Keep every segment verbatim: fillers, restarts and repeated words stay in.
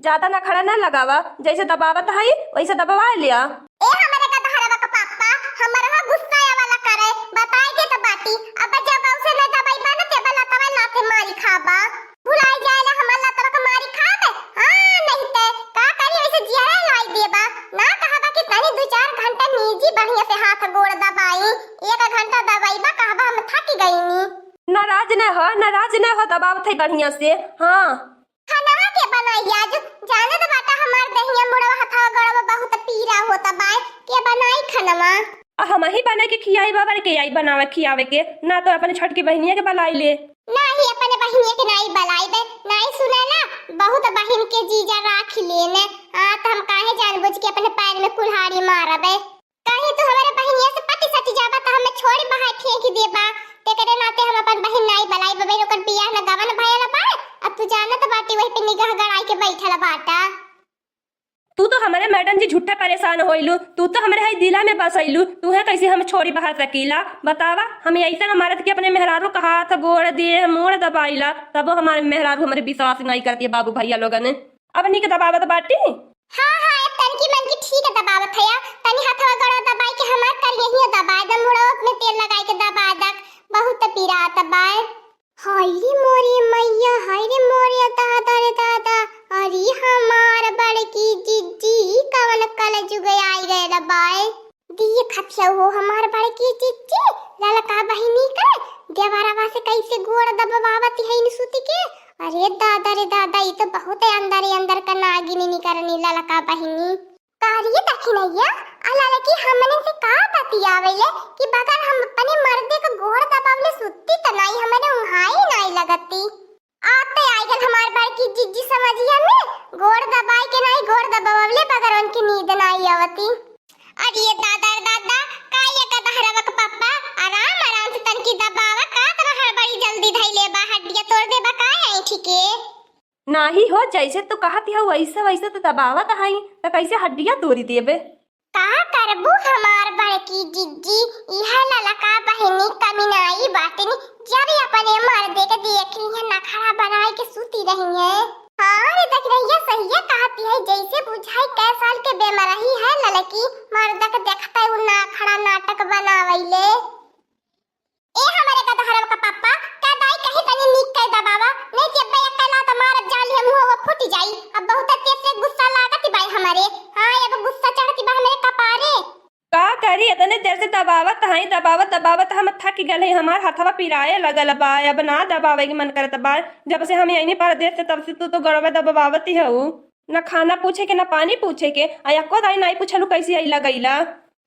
ज्यादा नखरा ना लगावा, जैसे दबावत हई वैसे दबवा लिया। ए हमरे गदहरवा के पापा, हमरा हा गुस्सा वाला करे, बताई देत बाटी, अब जब उसे न दबाई बा न ते बला तब लाते मारी खाबा। भुलाई जाएला हमर लतवा के मारी खाबे। हाँ, नहीं ते का करी, ऐसे जियरा लाई देबा। ना कहबा कि तनी दू चार घंटा निजी बढ़िया से हाथ गोड़ दबाई, एक घंटा दबाई बा, कहबा हम थक गईनी। नाराज न हो, नाराज न हो, दबावत है बढ़िया से। हाँ। खाना के बनाई आज, जानत बाटा हमार दहिया मुड़वा हथवा गड़वा बहुत पीरा होता बाय, के बनाई खानवा? आ हम ही बना के खियाई बाबर के आई बनावे खियावे के, ना तो अपने छोटकी बहिनिया के बलाई ले। नाही अपने बहिनिया के नाही बलाई बे, नाही सुने ना, बहुत बहिन के जीजा राख लेने। हाँ, तो हम काहे जानबूझ के अपने पैर में कुल्हाड़ी मारबे? कहीं तू हमारे बहिनिया से पटी सटी जाबा तो हमें छोड़ी बाहर फेंक देबा। तेकरे नाते हम अपन बहिन नाही बलाई बे, ओकर बियाह न गवन भयल बा। अब तू जानत बाटी वही पे निगाह गड़ाई के बैठल बाटा। तू तो हमारे मैडम जी झूठा परेशान होइलू, तू तो हमारे हई दिला में बसैलू, तू है कैसे हम छोड़ी बाहर सकीला? बतावा, हम ऐसा मरद के अपने मेहरारू का हाथ गोड़ दिए मोड़ दबाइला, तबो हमारे मेहरारू हमारे विश्वास नहीं करती है बाबू भैया लोगन। अब निक दबावत बाटी। हाँ, हाँ, एक तनकी मनकी ठीक दबावत है, तनी हथवा गड़वा दबाई के हमार करियहियो दबाए द, मुड़वा में तेल लगाई के दबाए द, बहुत पीरात बाय। हाय रे मोरे मैया, हाय रे मोरे दादा रे दादा, अरे हमार बड़की जिज्जी, ई कवन कलजुग आई गयल बाय? देखत हऊ हो हमार बड़की जिज्जी, ललका बहिनी के देवरवा से कैसे गोड़ दबवावत है इन सूती के। अरे दादा रे दादा, ई तो बहुत अंदर ही अंदर का नागिनी निकरनी ललका बहिनी। का रे दखिनैया, आ ललकी हमने से का बतियावेले कि बगैर हम अपने मर्दे के गोड़ दबावले सुत्ती त नाई, हमरे उंघाई नाई लगती। आते आई गल हमार बड़की जिज्जी समझिया में, गोड़ दबाई के नाई, गोड़ दबावले बगैर उनकी नींद नाई आवती। अरे ये दादा रे दादा, का ये गदहरवा के पप्पा, आराम आराम से तनकी दबावा, का तरह हड़बड़ी जल्दी धैले बा, हड्डिया तोड़ देबा का ऐंठी के? नाही हो, जैसे तू कहत हऊ वैसे, वैसे तो दबावत हई, त कैसे हड्डिया तोड़ी देबे? का करबू हमार बड़की जिज्जी, इह ललका बहिनी कमिनाई बाटिन, जब अपने मर्दे के देख लिहे नखरा बनाई के सूती रही है। हाँ रे, देख रही है, सहिए कहती है, जैसे बुझाई कै साल के बेमरही है ललकी, मर्द के देखते उ नखरा नाटक बनावैले। ए हमरे गदहरवा का पप्पा, का दाई कहीं तनी नीक के दबावा, नहीं कि अब्बे एक लात मारब जान लिहे मुंह वो फूट जाई। अब बहुत तेज से गुस्सा लागत बाई हमरे। हाँ, अब गुस्सा चढ़त बा हमरे कपारे। का करी, इतने देर से दबावत हई, दबावत दबावत हम थक गल हई, हमार हथवा पिराए लगल बा, अब ना दबावे के मन करत बा। जब से हम यहीं परदेस से, तब से तू तो गड़वा दबावत ही हऊ, न खाना पूछे के, न पानी पूछे के, आ एको दाई नाई पूछलू कैसे अइला गइला।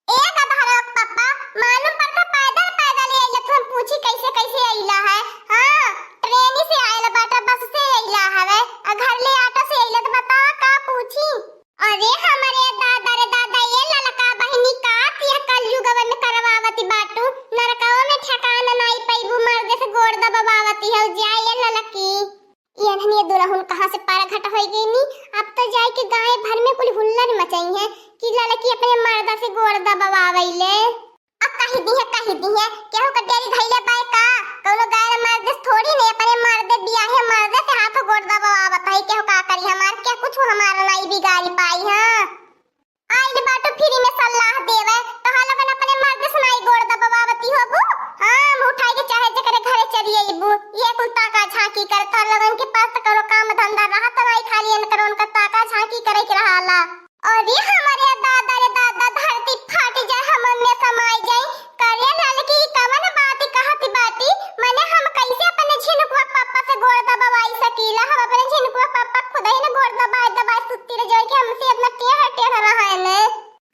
ए गदहरवा के पप्पा, मालूम पड़ता पैदल पैदल ही अइला, तो हम पूछी कैसे कैसे अइला है। हाँ, ट्रेन से आयल बाटा, बस से अइला हवे, आ घर ले ऑटो से अइला, तो बतावा का पूछी? अरे हमरे दादा रे दादा, ये ललका बहिनी का तिया कलयुगवा में करवावती बाटू, नरकवा में ठिकाना नाई पैबू, मर्दे से गोड़ दबावती हो जा ये ललकी। ये अनहनी दुलहुन कहाँ से परघट होइ गइनी? अब तो जाइके गाँव भर में कुल हुल्लड़ मचइहैं कि ललकी अपने मर्दा से गोड़ दबवावइले। अब कहि दिहे, कहि दिहे, केहू का डेरी धइले बाय का? कउनो गैर मर्द थोड़ी ने, अपने मर्दे बियाहे मर्दे से हाथ गोड़ दबवावत है, केहू का करी हमार, के कुछ हमार नाई बिगाड़ी पाई, हाँ। आइल बाटू फ्री में सलाह देवे, तोहार लोगन अपने मर्द से नाई गोड़ दबावती होबू? हाँ, मुंह उठाई के चाहे जेकरे घरे चली अइबू, ये कुल ताका झांकी कर, तोहार लोगन के पास तो कउनो काम धंधा रहत नाई, खाली इनकर उनकर ताका झांकी करे के रहाला। अरे हमरे दादा रे दादा, धरती फाट जाए, हम में समाई जाए, करे ललकी कवन बात कहत बाटी, मने हम कैसे अपने झिनुकुआ पापा से गोड़ दबावाई सकीला, हम अपने झिनुकुआ पापा खुद ही न गोड़ दबाए दबाए सुत्ती रह जाए कि हमसे इतना टेढ़ टेढ़ रहे ने।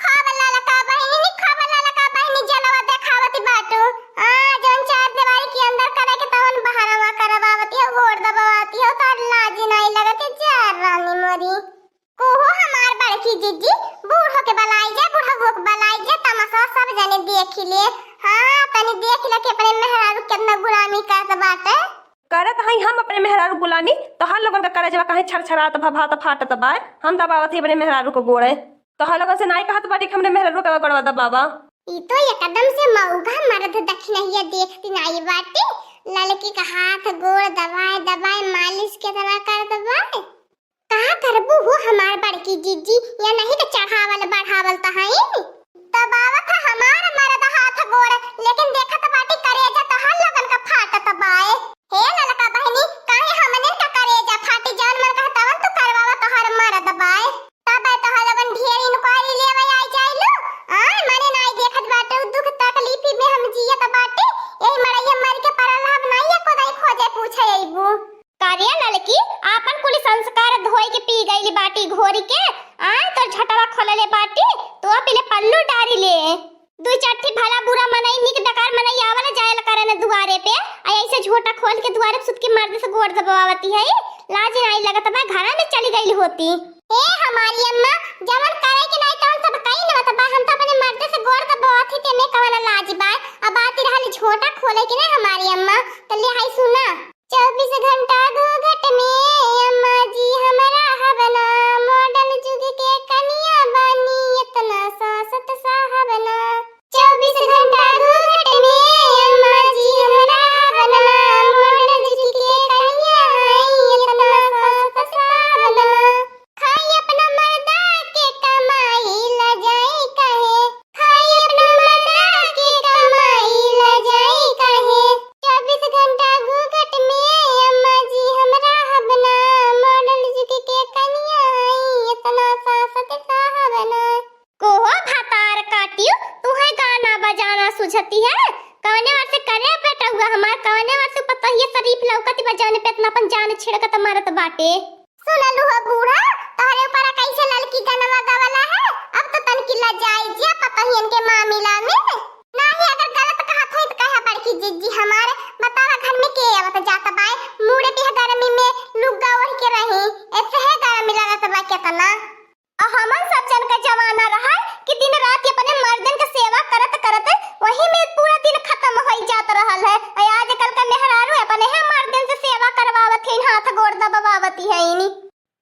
खाब ललका बहिनी, खाब ललका बहिनी, जलवा देखावती बाटू। आ, जौन चार दीवारी के अंदर करे के तवन बहरवा करवावती हो, गोड़ दबावती हो, तो लाज नाई लगती, जा रानी मोरी। ओहो हमार बड़की जिज्जी, बूढ़ो के बलाई जा, बुढ़ऊ के बलाई जा, तमाशा सब जने देख ले। हाँ, तनी देख ले कि अपने मेहरारू कितना गुलामी करत बाटे। करत हई हम अपने मेहरारू गुलामी, तोहार लोगन का करेजवा काहे छरछरात भभात फाटत बाय? हम दबावत हई अपने मेहरारू को गोड़े। तोहार लोगन से नाई कहत बाटी कि हमरे मेहरारू का गोड़वा दबावा। ई तो एकदम से मऊगा मर्द दखिनहिया देखती नाई बाटी। ललकी का हाथ गोड़ दबाए दबाए मालिश केतना करत बाय। का करबू हो हमार बड़की जिज्जी, या नहीं तो चढ़ावल बढ़ावल त है। दबावत ह हमार मरद हाथ गोड़, लेकिन देखत बाटी करेजा तोहार लोगन का फाटत बाए। हे ललका बहिनी, काहे हमने का करेजा फाटी, जवन मन कहा तवन तू करवावा, तोहार मरद बाए। तब तोहार लोगन ढेर inquiry लेवे आई जाइलू। आय, मने नाई देखत बाटे, उ दुख तकलीफी में हम जियत बाटे, यही मड़ैया मर के परल रहब, नाई एको दाई खोजे पूछे अइबू। का रे ललकी, आपन कुल संस्कार धोई के पी गइली बाटी घोरी के। आय, तोर झटवा खोलले बाटी, तो पीले पल्लू डारी ले। दुई चार ठी भला बुरा मनई, निक डकार मनई आवल जायल करन दुआरे पे, आ ऐसे झोटा खोल के दुआरे पे सुत के मर्द से गोड़ दबावती है। लाज नाई लगत बा, घरा में चली गइल होती। हे हमारी अम्मा, जवन करे के नाई तवन सब कई न बा, हम तो अपने मर्द से गोड़ दबावत ही, तेमे कवन लाज बा। अब बात रहल झोटा खोले के ना हमारी अम्मा, तो ले हाई सुना। चउबीस घंटा घूंघट में अम्मा जी हम रहब ना, modern जुग के कनिया बानी, एतना सासत साहब ना। चउबीस घंटा घूंघट में अम्मा जी हम रहब ना, modern जुग के कनिया हई, एतना सासत साहब ना। खाई अपना मर्दा के कमाई, लजाई काहे? खाई अपना मर्दा के कमाई, लजाई काहे? चउबीस घंटा घूंघट में अम्मा जी हम रहब ना, modern जुग के कनिया हई, एतना सासत साहब ना। कोहो भतार काटियो, तुहे गाना बजाना सुझती है? कवने ओर से करे बेटउआ हमार, कवने ओर से पतोहिए शरीफ लौकत बा, जौने पे एतना अपन जान छिड़कत मारत बाटे। सुनलू हो बूढ़ा, तोहरे ऊपर कैसे ललकी गनवा गवला है? अब तो तनकी लजाई जिया पतोहियन के मामिला में। नाही अगर गलत कहत होई तो कहा बड़की जिज्जी हमार, बतावा घर में के आवत जात बाय, मूड़े पे गर्मी में लुग्गा ओढ़ के रही, ऐसे है गर्मी लगत बा केतना। आ हमन सब जन का जमाना रहा कि दिन रात अपने मर्दन के सेवा करत करत वही में पूरा दिन खत्म होई जात रहल है। आ आजकल का मेहरारू अपने है मर्दन से सेवा करवावत है, हाथ गोड़ दबवावती है इनी।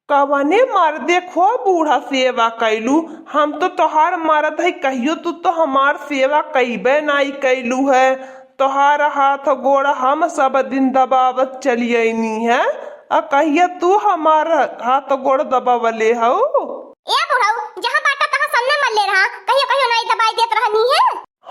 कवने मर्दे खो बूढ़ा सेवा कैलू? हम तो तोहार मर्द है, कहियो तू तो हमार सेवा कैबे नाई कैलू है। तोहार हाथ गोड़ हम सब दिन दबावत चली अइनी है, आ कहिया तू हमार हाथ गोड़ दबावले हऊ? ए बुढ़ऊ, जहाँ बाटा तहाँ सन्ने मल्ले रहा, कहियो कहियो नाई दबाई देत रहनी है।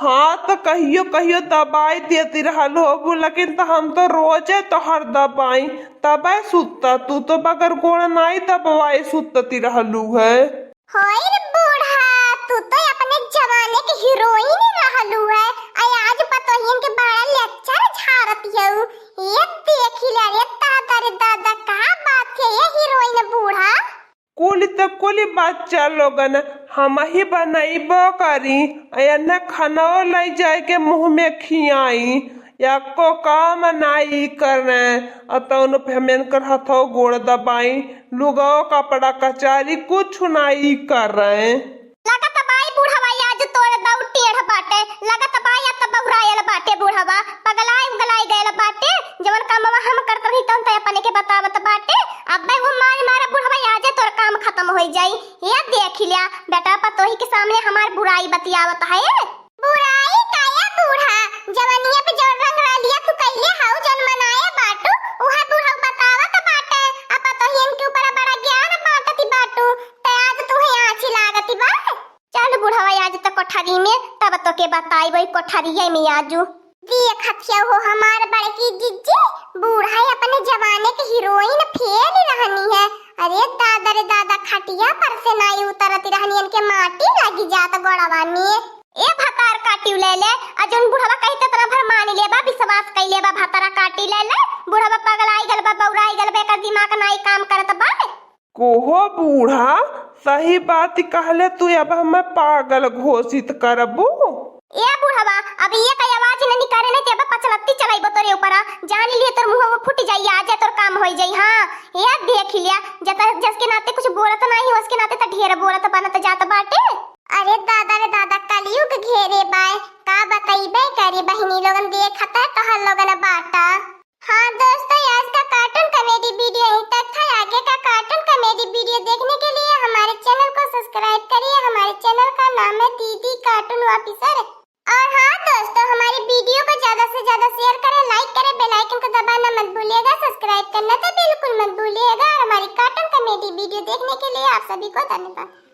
हाँ, त कहियो कहियो दबाई देती रहल होबू, लेकिन त हम तो रोजे तोहर दबाई, तबे सुत्ता, तू तो बगर गोड़ नाई दबवाए सुत्तती रहलू है। होई रे बूढ़ा, तू तो अपने जमाने के हीरोइन रहलू है, आ आज पतोहियन के बड़ा लेक्चर झारत हऊ। ये देखी ले रे दादा रे दादा, का बात है ये हीरोइन बूढ़ा? कुल त कुल बच्चा लोगन हम ही बनइबो करी, आ एन्ने खानो लइ जाए के मुँह में खियाई, एको काम नाई करे, आ तौन पे हम एनकर हथो गोड़ दबाई, लुगो कपड़ा कचारी कुछ नाई करे। लगत बाई बुढ़वा आज तोर दऊ टेढ़ बाटे, लगत बाई अब त बौरायल बाटे बुढ़वा, पगलाई उगलाई गयल बाटे, जवन कमवा हम करत रही तौन त अपने के बतावत बाटे, अब्बे वो मारे मारे बुढ़वा आज तोर काम खत्म होई जाई। ये देख लिया बेटा, पतोही के सामने हमार बुराई बतियावत है। बुराई का या बूढ़ा, जवनिया पे जवन रंगरलिया तू कइले हऊ, जवन मनाए बाटू, उहे बूढ़ा बतावत बाटे, आ पतोहियन के ऊपर बड़ा ज्ञान बांटती बाटू, त आज तुहे आँची लागती बा। चल बुढ़वा, आज त कोठरी में, तब तोके बताई वही कोठरिया में आजू। देखत हऊ हो हमार बड़की जिज्जी, बूढ़ा अपने जमाने के हीरोइन फेल रहनी है। अरे दादा रे दादा, खटिया पर से नाई उतरती रहनी, इनके माटी लागी जात गोड़वा में। ए भतार काटियो ले ले, आ जौन बुढ़वा कही तेतना भर मान ले बा, विश्वास कइले बा, भतारा काटी ले ले। बुढ़वा पगलाई गल बा, बौराई गल बा, एकर दिमाग नाई काम करत बा। कोहो बूढ़ा, सही बात कहले तू, अब हमें पागल घोषित करबू। ए बुढ़वा, अब ये कई आवाज न निकाले, नहीं ते अब पचलत्ती चलाइबो तोरे ऊपर, जान लिए तोर मुंह वो फूट जाई, आ जाए तोर काम होई जाई। हाँ, ये देख लिया, जता जस के नाते कुछ बोलत नहीं, उसके नाते त ढेर बोलत बनत जात बाटे। अरे दादा रे दादा, कलयुग घेरे बाय, का बतइबे करी बहिनी लोगन, देखत है तोहर लोगन बाटा। हाँ दोस्तों, आज का cartoon comedy video यहीं तक था। आगे का cartoon comedy video देखने के लिए हमारे channel को subscribe करिए। हमारे channel का नाम है दीदी Cartoon Officer। और हाँ दोस्तों, हमारी video को ज्यादा से ज्यादा share करें, like करें, bell icon को दबाना मत भूलिएगा, सब्सक्राइब करना तो बिल्कुल मत भूलिएगा। और हमारी कार्टून कॉमेडी वीडियो देखने के लिए आप सभी को धन्यवाद।